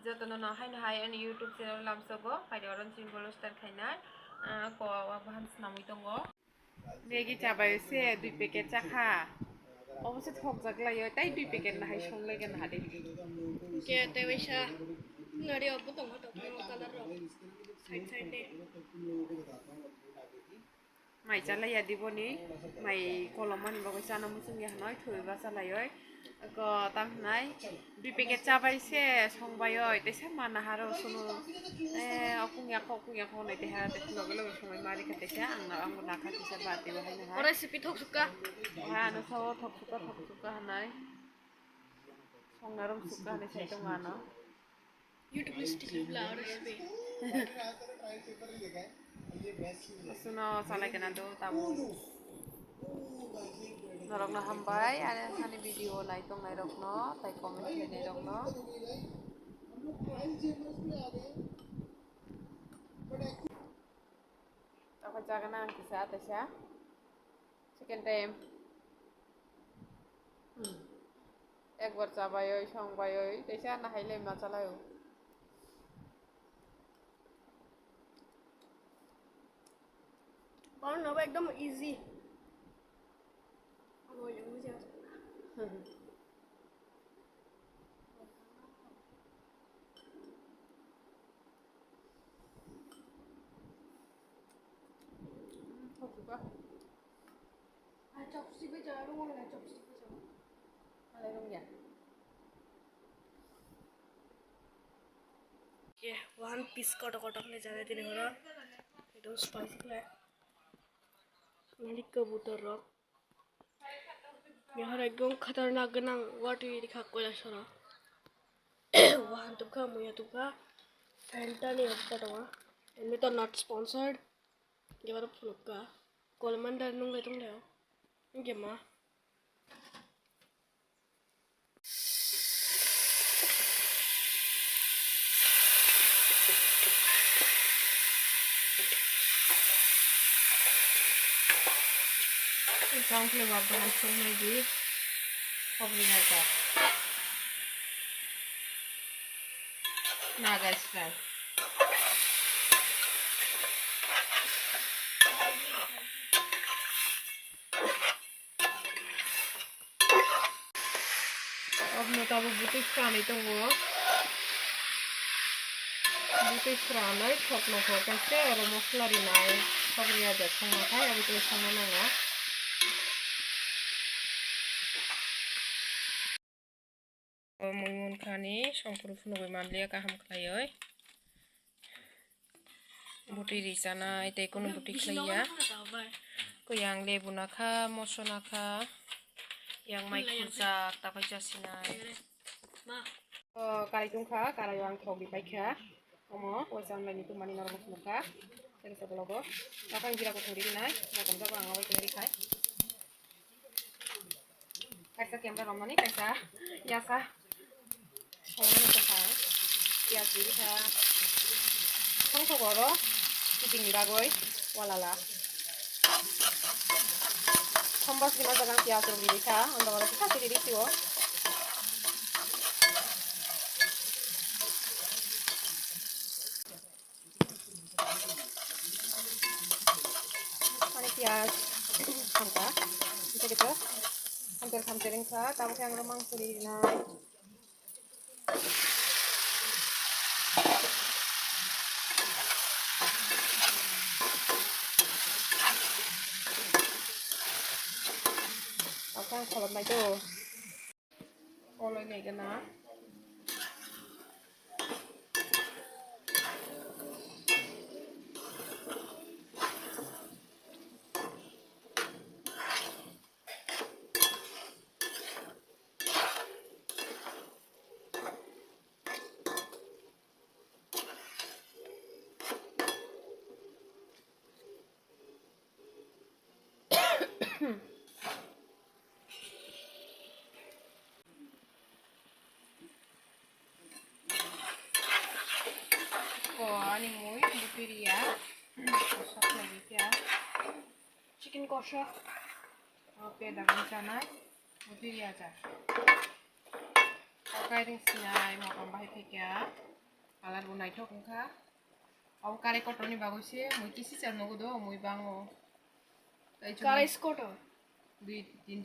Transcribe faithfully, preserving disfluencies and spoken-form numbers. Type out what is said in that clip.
Jotono no haino hai ani YouTube channel lamsogo, paidi oro chini bolo start khainai, ah, ko wa bahan snamwi tongo. Maggie chabai se dui packet chakha. Obo se thokjak laio, tai dui packet no hai song lai gana hade. Ke te waisa ngari obo tongo to color rok side side de. Mai chalai ya diboni, mai kolom mani bagwi chana muchung ya hanoi, thwi ba chalai oi. Ko tang hnai, dui packet chabai se songbai oi, tesa mana haro sunu, eh, okung ya kho, okung ya kho nai teha, te loge loge songbai mari kha tesa, ang na, ang na kha tesa ba te bahai na hai. Ora sipi thok sukha. Ha, ano sao thok sukha, thok sukha hanai. Songnarom sukha hanai sai tong ano. YouTube ni stick bla oro sibe. Suno salai kena do tamo. Norokno hambai, ani, ani video nai tongnai rokno, tai comment khlainai rokno. Apa jagana ang kisa, ataisa. Second time. Hmm. Ekbar chabai oi, songbai oi, teisa nahai le ma chalai o. Bang no ekdom easy. Abo yang buja. Hmm, thok ba. Ah, chopstick bai chana rung na, chopstick bai chana. Malai rung ya. Ye, one piece koto koto khlai chana tini horo. Ekdom spicy khlai. Malik kabutar rok. Ye horo ekdom khatarnak gwnang watwi rikha koila sora. Wahan tubkha, muya tubkha. Fanta ni okta tongo. Emni to not sponsored. Jebaro phunukka. Kolomandar nunglai tonglaio. Hwnkhe ma. Brown flavor bahan songnai di. Hobri naijak. Naga style. Obno tabuk bwtwi sranwi tongo. Bwtwi sranwi thokno kho kaisa oro mosla rinai. Thok riya je songma khai abo tei songma nango. O mui munkhani songkuru phunugwi manliya kaham khlaiwi. Bwtwi ri chanai tei kunu bwtwi khlaiya. Kuyang lebu nakha, moso nakha, yang mai khurjak, tapai chasinai. O karai tongkha, karai o ang thok ri paikha. Omo waisa onlaini tongmani norok nukha. Tei kisa vlogo. Bakang jira kothori rinai. Motom jago ang abai khe rikhai. Kaisa camera romani, kaisa yasa. Songmani tongkha. Piyaj rikha. Songkha oro. Kiting ni bagwi. Walala. Sombas gina jaga piyaj rok rikha. Ando oro kisa kiri rikha o. Ani piyaj hamka, hamter hamter wngkha, tabuk khe ang mangso rinai. Tabuk khe ang kholopnai do. Koloi nai gana. O ani mui bwtwi riya. Kosok khlai kha. Chicken kosok. O peda gun chanai. Bwtwi riya cha. O kairing sinai motom bahai khaikha. Colour bo naithok wngkha. Abo karai kotor ni bagwi se mui kisi cha nugo do, mui bango. Tai chwng Karai kotor. Dui tin